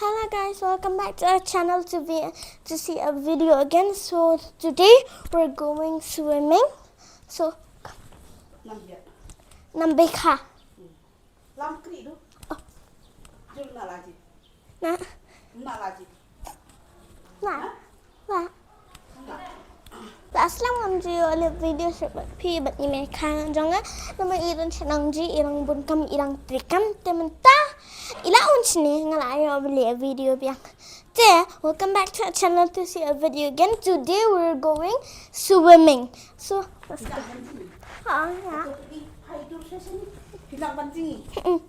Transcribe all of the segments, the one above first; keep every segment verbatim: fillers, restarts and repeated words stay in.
Hello guys, welcome back to our channel to be to see a video again. So today we're going swimming. So nam bekha. Lam kri du. Jul na laji. Na. Na laji. Na. Na. Aslam ngam ju ïoh leh video shuh bad phi bad i mei kha jong nga. Namar i don shnong ji, i rang bun kam, i rang tri kam, te mynta i la un shini nga la ïoh leh video biang. Te, welcome back to our channel to see a video again. Today we're going swimming. So, let's go. Ha, ya. Mm.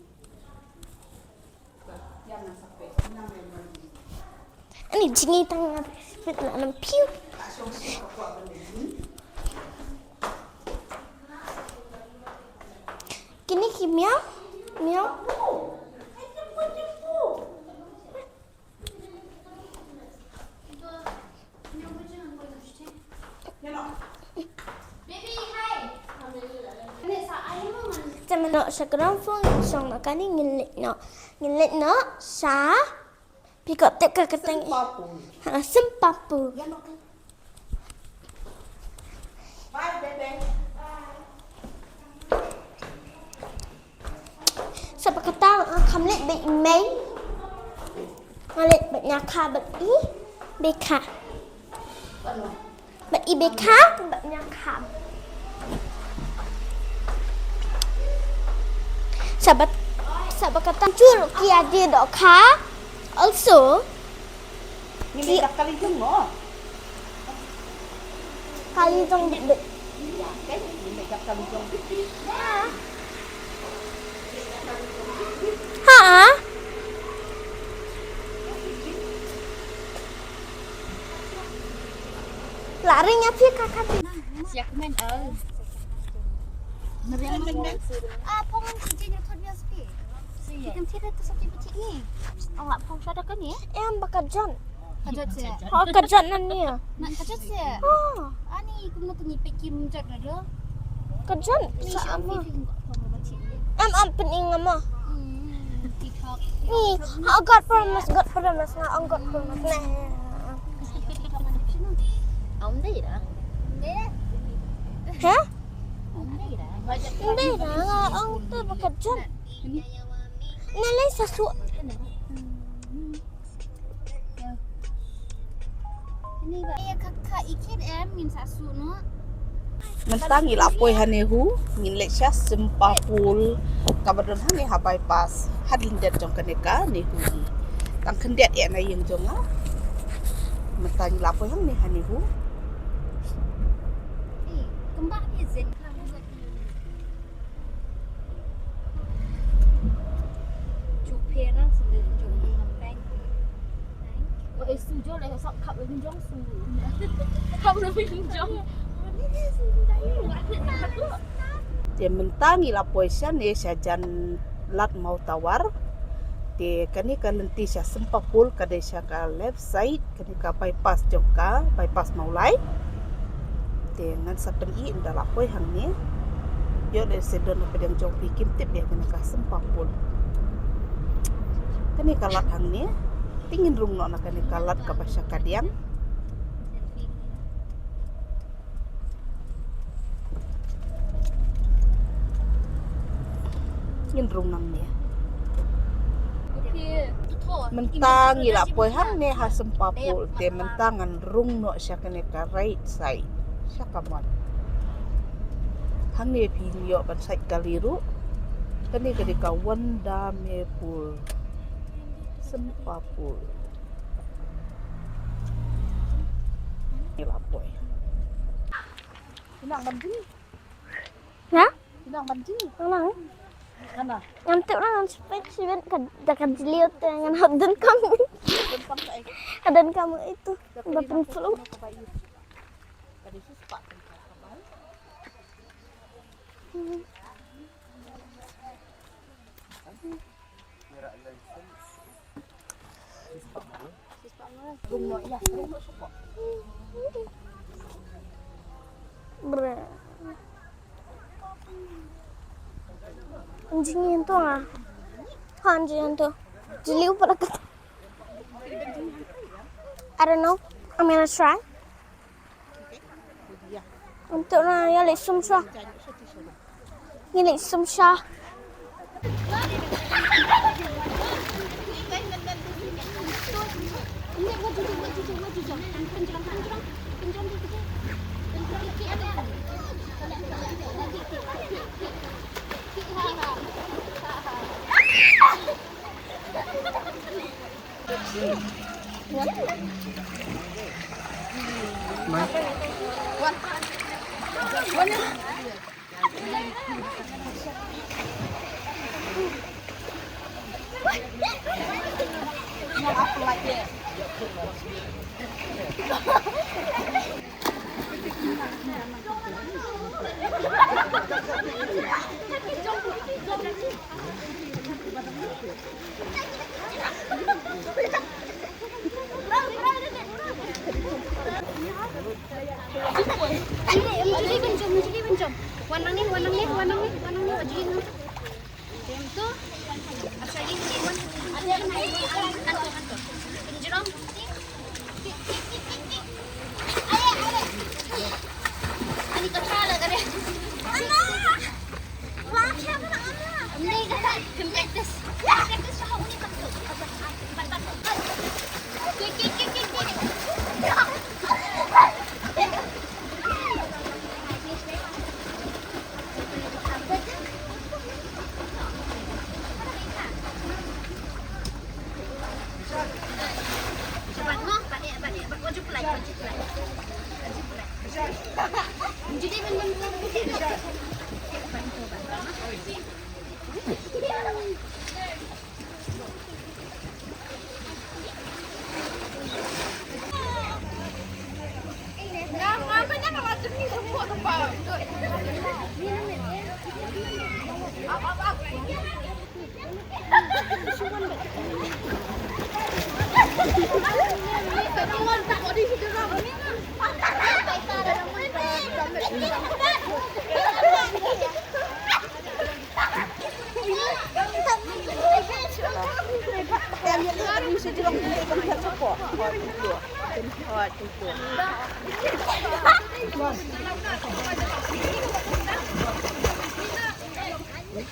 Ani jingitang nga spit la nam piu. Kini ki miau, miau. Te mynno sha ground floor ngin shong noh kane, ngin leit noh. Ngin leit noh sha, phi kwah tip ka kyrteng? Sympa Pool. Ha, Sympa Pool. Sa ba kata, ah, kham leit bad i mei. Nga leit bad nia kha bad i bekha. Bad i bekha bad nia kha. Sa ba, sa ba kata jur ki ade dohkha. Also, Ngi mei jap kali jong mo. Kali jong bit bit. Ngi mei jap kali jong bit bit. Ha. La ring ïa phi ka ka. Siak men, eh. Meriang men. Ah, pong kan sijil ïa thot bias pi. Siak. Ikan tira tu satu peti ni. Awak pong sada kan ni? Em, baka jon. Kajot se. Ha, kajot nan ni. Nak kajot se. Ha. Ani kum na tu ni pekim jot dah. Kajot sa ama. Em, em, pening ama. Hmm, TikTok. Ni, ha, God promise, God promise, nga ong God promise. Nah. Om dei dah. Dei. Ha? Om dei dah. Dei dah, nga ong te baka jon. Ni lai sa su. Ni ba ya ka ka ikit em ngin sa su no. Mynta ngi la poi ha Nehu, ngin leit sha Sympa Pool kaba don hangne ha bypass, ha lyndet jong kane ka Nehu hi. Tang khyndiat ïa na ïing jong nga. Mynta ngi la poi hangne ha Nehu. Eh, kembang ke zen. Te mynta ngi la poi shane sha jan lad Mawtawar. Te kane ka lynti sha Sympa Pool ka dei sha ka left side. Kane ka bypass jong ka, bypass Mawlai. Te ngan sa pyni ynda la poi hangne. Ïoh lehse don na pdeng jong phi kim tip ïa kane ka Sympa Pool. Kane ka lad hangne. Te ngin rung noh na kane ka lad kaba sha kadiang. Ngin rung nangne. Mynta ngi la poi hangne ha Sympa Pool te mynta ngan rung noh sha kane ka right side. Sha kamon. Hangne phi ïoh ban sait kali ruh. Kane ka dei ka Wondermere Pool. Sympa Pool. Ngi la poi. Ina ban jing. Ha? Ina ban jing. Nang. Ngam tip nang ngan spek sibit ka da ka jliu te ngan hap dun kam. Dun kam ka eh. Ka dun kam itu. Ba pun flu. Bre. Anjing yang tu ah. Ha, anjing yang tu. Jeliu pada kat. I don't know. I'm gonna try. Untuk na ya leh sum sha. Ni leh sum sha.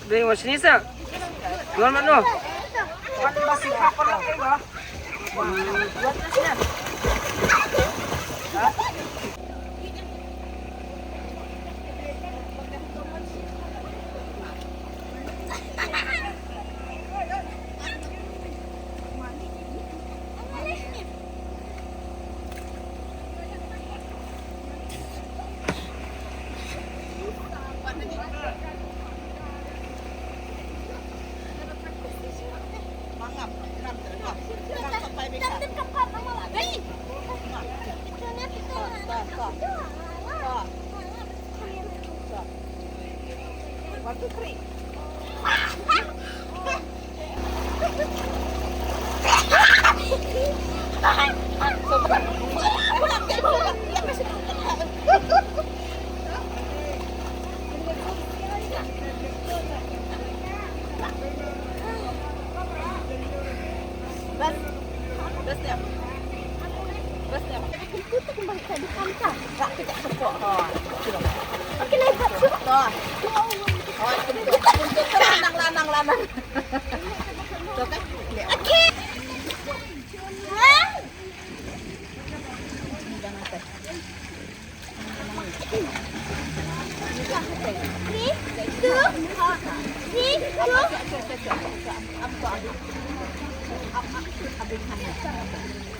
Ding, wa shini sa? Yuan mano?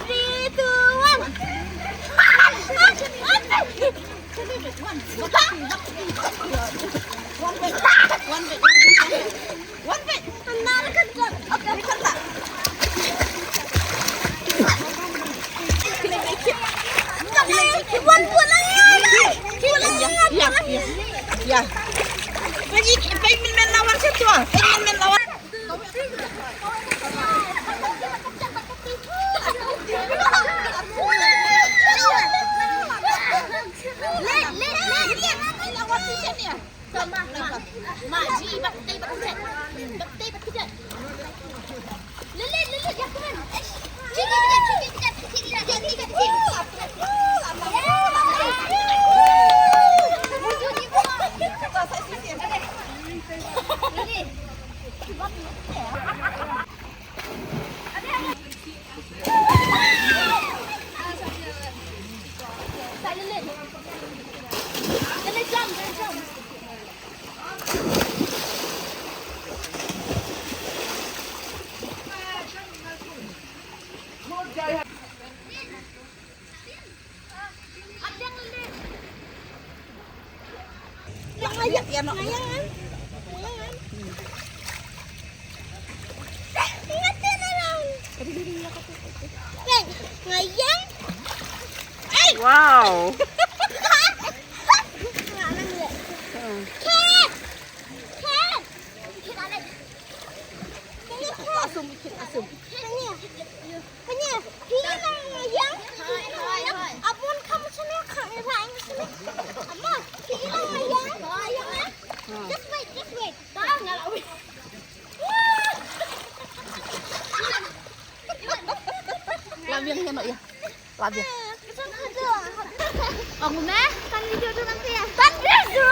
Three, two, one. Wow. Cat! Cat! Cat! Asum, asum. Just wait, just wait. Lam yang kena ya. Lam yang. Ong me, kan video tu nanti ya. Kan video.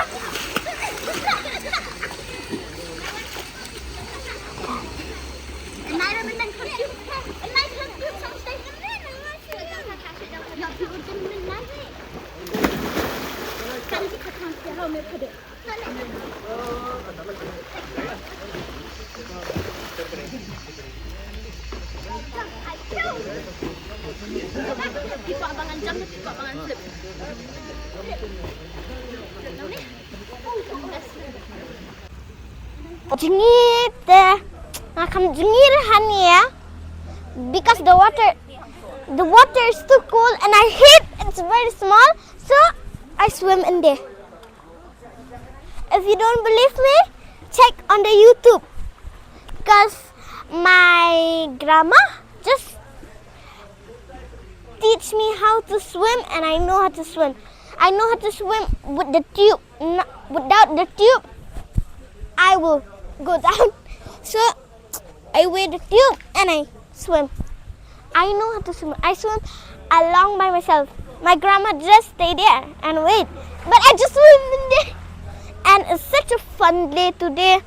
Jngi te, nga kham jngi hangne, because the water, the water is too cold and I hate it's very small, so I swim in there. If you don't believe me, check on the YouTube, because my grandma just teach me how to swim and I know how to swim. I know how to swim with the tube. N- without the tube, I will go down. So I wear the tube and I swim. I know how to swim. I swim along by myself. My grandma just stay there and wait. But I just swim in there. And it's such a fun day today.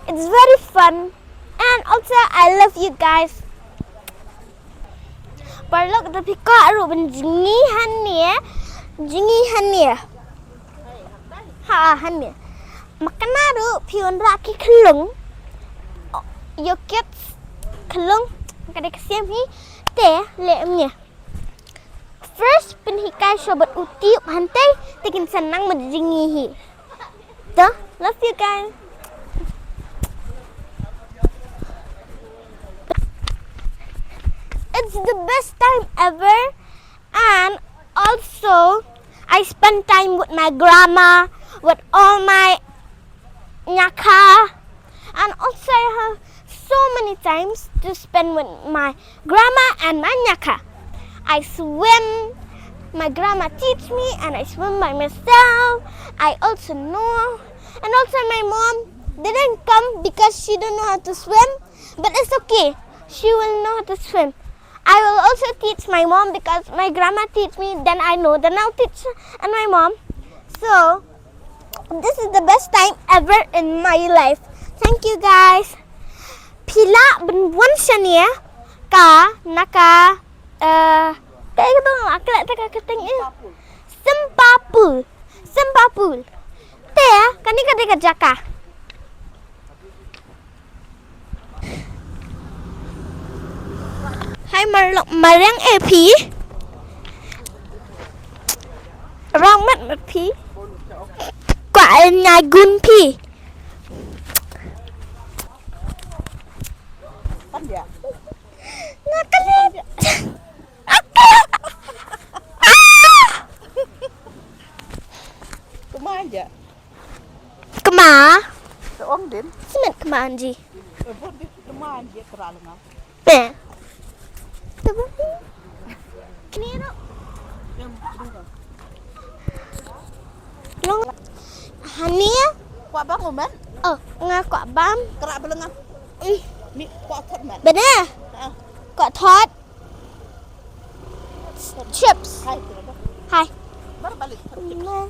It's very fun. And also, I love you guys. Paralok, te phi kwah ruh ban jngi hangne, jngi hangne. Ha, hangne. Makna ruh phi wanrah ki khyllung. Your kids khyllung, ka dei ka siem hi, te leh mynne. First pynhikai shuwa bad u tube hangtei, te kin sa nang ban jngi hi. Te, love you guys. It's the best time ever, and also I spend time with my grandma, with all my nyakha, and also I have so many times to spend with my grandma and my nyakha. I swim, my grandma teach me, and I swim by myself. I also know, and also my mom didn't come because she don't know how to swim, but it's okay. She will know how to swim. I will also teach my mom because my grandma teach me, then I know, then I'll teach and my mom. So, this is the best time ever in my life. Thank you guys. Phi lah ban wan shane ka na ka, eh, ka ïa ka dong, ka la ta ka kyrteng eh. Swimming pool. Swimming pool. Te kane ka dei ka jaka. Hai mar-, mareng eh phi. Rong mat mat phi. Kwah eh ngai gun phi. Nga klet. Nga klet. Ah! Kumba ïa. Kma. Te ong din. Smet kma anji. Eh, bun din kma anji kra lenga. Pe. Te bun din. Kini ro. Long. Hani. Kwah bam u met? Oh, nga kwah bam. Kra belenga. Mm. Mi kwah thot met. Bene. Ha. Kwah thot. Chips. Hai. Hai. Bar balik. Mama.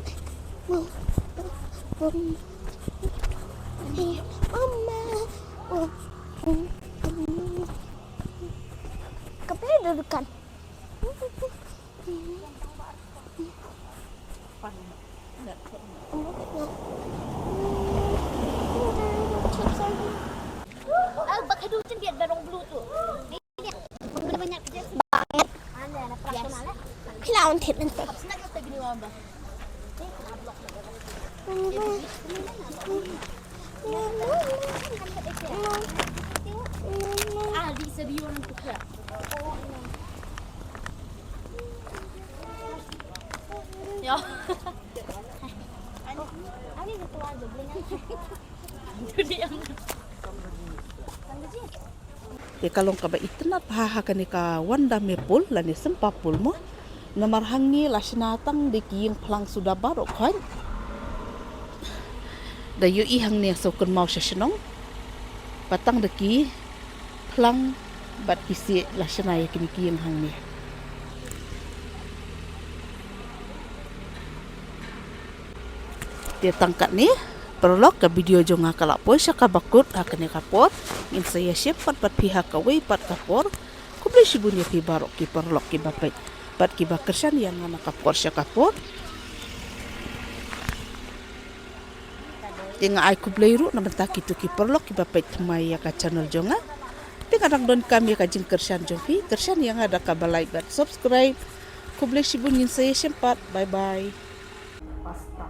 Kape dudukan. Chips. Ah, bak hadu chen biat barong blue tu. Phi la on thied lynti. Te ka long kaba itynnad bha ha kane ka Wonder Maple lane Sympa Pool mo. Namar hangne la shna tang da ki ïing phlang suda baroh khoit. Da ïohi hangne shu kynmaw sha shnong. Ba tang da ki phlang bad ki siej la shna ïa kine ki ïing hangne. Te tang katne paralok, ka video jong nga ka la poi sha kaba kut ha kane ka por. Ngin sa ïashem pat bad phi ha kawei pat ka por. Khublei shibun ïa phi baroh ki paralok kiba peit bad kiba kyrshan ïa nga na ka por sha ka por. Te nga ai khublei ruh na bynta kito ki paralok kiba peit thymmai ïa ka channel jong nga. Te nga dang donkam ïa ka jingkyrshan jong phi, kyrshan ïa nga da kaba like bad subscribe. Khublei shibun, ngin sa ïashem pat. Bye bye. Pasta.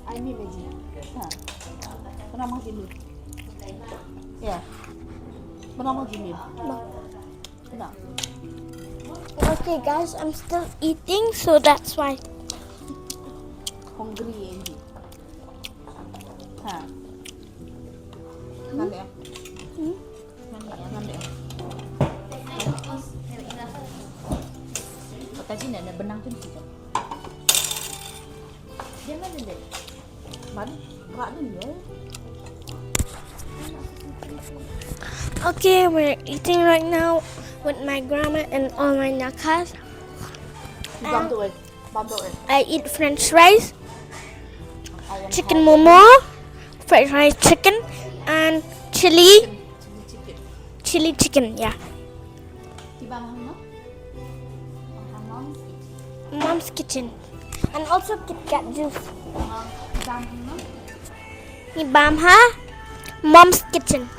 Ai mi meji. Ha. Pernah mang jimi. Ya. Pernah mang jimi. Pernah. Okay, guys, I'm still eating, so that's why. Hungry, Angie. Ha. Nanti ya. Hmm? Nanti ya, nanti ya. Kata sini ada benang tu di situ. Dia mana dia? Man, rak ni ya. Okay, we're eating right now with my grandma and all my nakas. Bam tu eh. Bam tu eh. I eat french fries, chicken momo, fried rice chicken, and chili, chili chicken, yeah. Mom's kitchen. And also Kit Kat juice. Ni bam ha Mom's kitchen.